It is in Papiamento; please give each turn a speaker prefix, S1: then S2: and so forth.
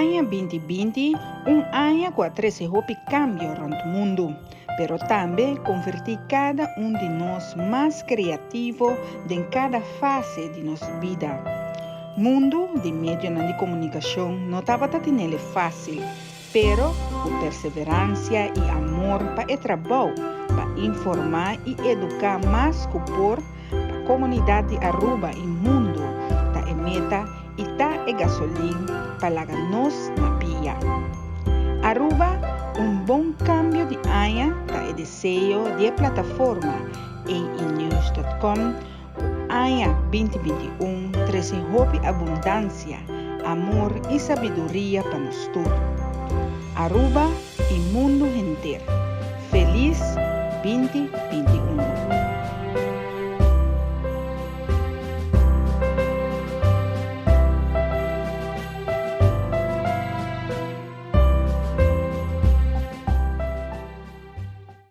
S1: Aña 2020, un aña ku a trese hopi kambio rònt mundu, pero tambe konvertí kada un di nos mas kreativo den kada fase di nos bida. Mundu di medionan di komunikashon no tabata tinele fásil, pero ku perseveransia i amor pa e trabou, pa informá i eduká mas ku por pa komunidat di Aruba i mundu ta e meta i ta e gasolin pa laga nos na pia. Aruba, un bon kambio di aña ta e deseo di e plataforma aenews.com ku aña 2021 trese hopi abundansia, amor i sabiduria pa nos tur. Aruba i mundu henter. Felis 2021.